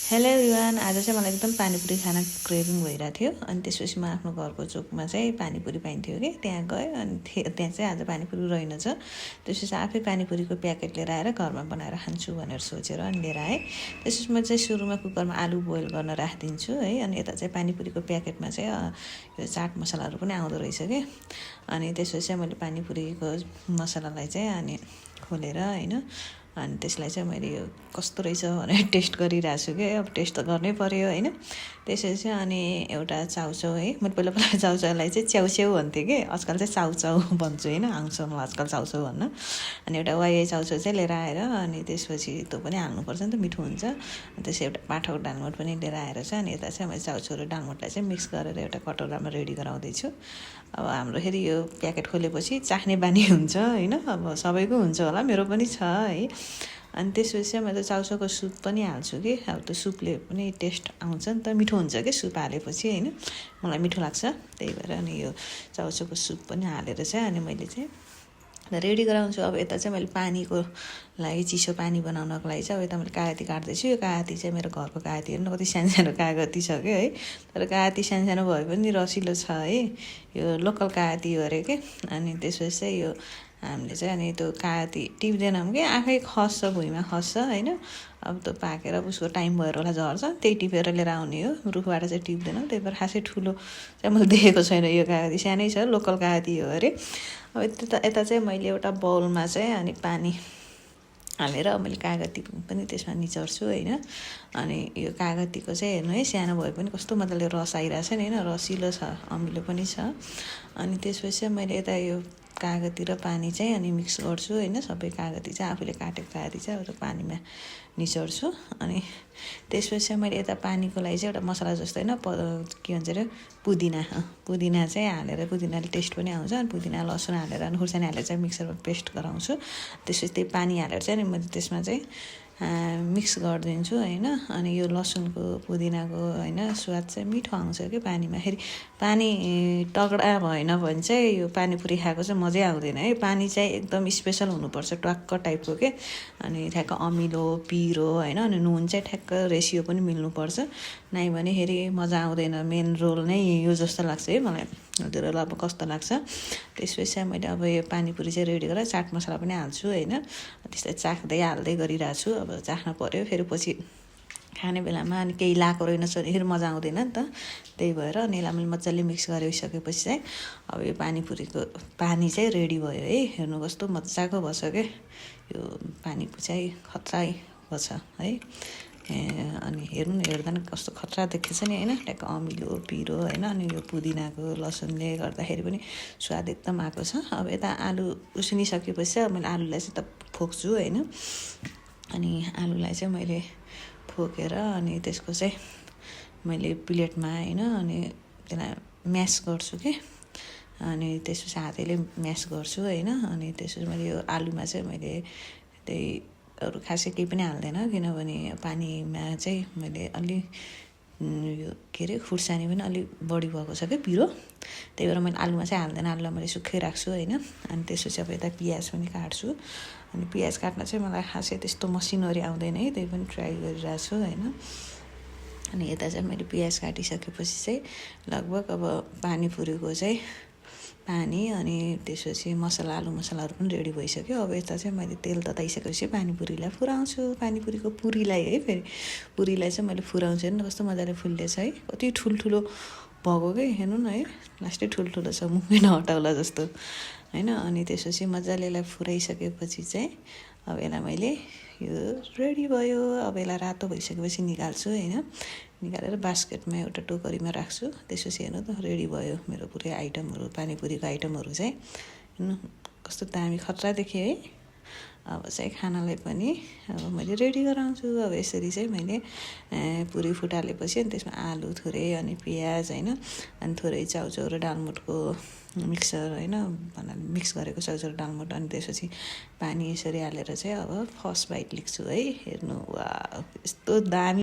Hello everyone. आज चाहिँ मलाई एकदम पानीपुरी खाना क्रेभिङ भइरहेको थियो। अनि त्यसपछि म आफ्नो घरको चोकमा चाहिँ पानीपुरी पाइन्थ्यो कि त्यहाँ गएँ। अनि त्यहाँ चाहिँ आज पानीपुरी रहेनछ। त्यसपछि आफै पानीपुरीको प्याकेट लिएर आएर घरमा बनाएर खान्छु भनेर सोचेर अनि लिएर आएँ। त्यसपछि म चाहिँ सुरुमा कुकरमा आलु बोइल गर्न राखिदिन्छु है। अनि यता चाहिँ पानीपुरीको प्याकेटमा चाहिँ यो चाट मसलाहरू पनि आउँदो रहेछ कि। अनि त्यसपछि चाहिँ मैले पानीपुरीको मसलालाई चाहिँ अनि खोलेर होइन अनि त्यसलाई चाहिँ मैले यो कस्तो रहेछ भनेर टेस्ट गरिरहेको छु कि। अब टेस्ट त गर्नै पर्यो होइन। त्यसपछि चाहिँ अनि एउटा चाउचाउ है, मैले पहिला चाउचाउलाई चाहिँ च्याउच्याउ भन्थेँ कि, आजकल चाहिँ चाउचाउ भन्छु होइन। आउँछ मलाई आजकल चाउचाउ भन्न। अनि एउटा वाइ चाउचाउ चाहिँ लिएर आएर अनि त्यसपछि त्यो पनि हाल्नुपर्छ नि त, मिठो हुन्छ। त्यसपछि एउटा पाठाको डालमोट पनि लिएर आएर चाहिँ अनि यता चाहिँ मैले चाउचाउ र डालमोटलाई चाहिँ मिक्स गरेर एउटा कटोरामा रेडी गराउँदैछु। अब हाम्रो फेरि यो प्याकेट खोलेपछि चाख्ने बानी हुन्छ होइन। अब सबैको हुन्छ होला, मेरो पनि छ है। अनि त्यसपछि चाहिँ मैले चाउचाउको सुप पनि हाल्छु कि। अब त्यो सुपले पनि टेस्ट आउँछ नि त, मिठो हुन्छ कि सुप हालेपछि होइन। मलाई मिठो लाग्छ, त्यही भएर अनि यो चाउचाउको सुप पनि हालेर चाहिँ अनि मैले चाहिँ रेडी गराउँछु। अब यता चाहिँ मैले पानीको लागि चिसो पानी बनाउनको लागि चाहिँ अब यता मैले कागती काट्दैछु। यो कागती चाहिँ मेरो घरको कागती हेर्नु कति सानो सानो कागती छ क्या है। तर कागती सानो सानो भए पनि रसिलो छ है। यो लोकल कागती हो अरे के। अनि त्यसपछि चाहिँ यो हामीले चाहिँ अनि त्यो कागती टिप्दैनौँ कि, आफै खस्छ, भुइँमा खस्छ होइन। अब त्यो पाकेर उसको टाइम भएर होला झर्छ, त्यही टिपेर लिएर आउने हो। रुखबाट चाहिँ टिप्दैनौँ, त्यही भएर खासै ठुलो चाहिँ मैले देखेको छैन। यो कागती सानै छ, लोकल कागती हो अरे। अब यता चाहिँ मैले एउटा बाउलमा चाहिँ अनि पानी हालेर मैले कागती पनि त्यसमा निचोर्छु होइन। अनि यो कागतीको चाहिँ हेर्नु है, सानो भए पनि कस्तो मजाले रस आइरहेछ नि होइन, रसिलो छ, अमिलो पनि छ। अनि त्यसपछि चाहिँ मैले यता यो कागती र पानी चाहिँ अनि मिक्स गर्छु होइन। सबै कागती चाहिँ आफूले काटेको कागती चाहिँ अब पानीमा निचोर्छु। अनि त्यसपछि चाहिँ मैले यता पानीको लागि चाहिँ एउटा मसला जस्तो होइन, के भन्छ अरे, पुदिना चाहिँ हालेर, पुदिनाले टेस्ट पनि आउँछ। अनि पुदिना लसुन हालेर अनि खुर्सानी हालेर चाहिँ मिक्सरमा पेस्ट गराउँछु। त्यसपछि त्यही पानी हालेर चाहिँ अनि मैले त्यसमा चाहिँ मिक्स गरिदिन्छु होइन। अनि यो लसुनको पुदिनाको होइन स्वाद चाहिँ मिठो आउँछ कि पानीमा। फेरि पानी तगडा भएन भने चाहिँ यो पानीपुरी खाएको चाहिँ मजै आउँदैन है। पानी चाहिँ एकदम स्पेसल हुनुपर्छ, ट्वाक्क टाइपको के। अनि ठ्याक्क अमिलो पिरो होइन। अनि नुन चाहिँ ठ्याक्क रेसियो पनि मिल्नुपर्छ, नै भने फेरि मजा आउँदैन। मेन रोल नै यो जस्तो लाग्छ है मलाई। हजुरहरूलाई अब कस्तो लाग्छ। त्यसपछि चाहिँ मैले अब यो पानीपुरी चाहिँ रेडी गरेर चाट मसला पनि हाल्छु होइन। त्यसलाई चाख्दै हाल्दै गरिरहेको छु। अब चाख्न पऱ्यो, फेरि पछि खाने बेलामा अनि केही लाएको रहेनछ भने फेरि मजा आउँदैन नि त। त्यही भएर अनि यसलाई मैले मजाले मिक्स गरिसकेपछि चाहिँ अब यो पानीपुरीको पानी चाहिँ रेडी भयो है। हेर्नु कस्तो मजाको भएछ क्या, यो पानी चाहिँ खतरा भएछ है। अनि हेर्नु न, हेर्दा नि कस्तो खतरा देखेछ नि होइन। ट्याक्क अमिलो पिरो होइन। अनि यो पुदिनाको लसुनले गर्दाखेरि पनि स्वाद एकदम आएको छ। अब यता आलु उसिनिसकेपछि चाहिँ मैले आलुलाई चाहिँ त फोक्छु होइन। अनि आलुलाई चाहिँ मैले फोकेर अनि त्यसको चाहिँ मैले प्लेटमा होइन अनि त्यसलाई म्यास गर्छु कि। अनि त्यसपछि हातैले म्यास गर्छु होइन। अनि त्यसपछि मैले यो आलुमा चाहिँ मैले त्यही अरू खासै केही पनि हाल्दैन, किनभने पानीमा चाहिँ मैले अलि यो के अरे खुर्सानी पनि अलिक बढी भएको छ क्या पिरो। त्यही भएर मैले आलुमा चाहिँ हाल्दैन, आलुलाई मैले सुक्खै राख्छु होइन। अनि त्यसपछि अब यता प्याज पनि काट्छु। अनि प्याज काट्न चाहिँ मलाई खासै त्यस्तो मसिनरी आउँदैन है, त्यही पनि ट्राई गरिरहेको छु होइन। अनि यता चाहिँ मैले प्याज काटिसकेपछि चाहिँ लगभग अब पानीपुरीको चाहिँ पानी अनि त्यसपछि आलु मसलाहरू पनि रेडी भइसक्यो। अब यता चाहिँ मैले तेल तताइसकेपछि पानीपुरीलाई फुराउँछु। पानीपुरीको पुरीलाई है, फेरि पुरीलाई चाहिँ मैले फुराउँछु। हेर्नु कस्तो मजाले फुल्दैछ है, कति ठुल्ठुलो भएको कि। हेर्नु न है, लास्टै ठुल्ठुलो छ, मुखै नहटाउला जस्तो होइन। अनि त्यसपछि मजाले यसलाई फुराइसकेपछि चाहिँ अब यसलाई मैले यो रेडी भयो। अब यसलाई रातो भइसकेपछि निकाल्छु होइन। निकालेर बास्केटमा एउटा टोकरीमा राख्छु। त्यसपछि हेर्नु त रेडी भयो मेरो पुरै आइटमहरू, पानीपुरीको आइटमहरू चाहिँ। हेर्नु कस्तो दामी खतरा देखेँ है। अब चाहिँ खानालाई पनि अब मैले रेडी गराउँछु। अब यसरी चाहिँ मैले पुरी फुटालेपछि अनि त्यसमा आलु थोरै अनि प्याज होइन, अनि थोरै चाउचाउ र डालमोटको मिक्सर होइन, मिक्स गरेको चाउचाउ र डालमोट। अनि त्यसपछि पानी यसरी हालेर चाहिँ अब फर्स्ट बाइट लिन्छु है। हेर्नु वा यस्तो दामी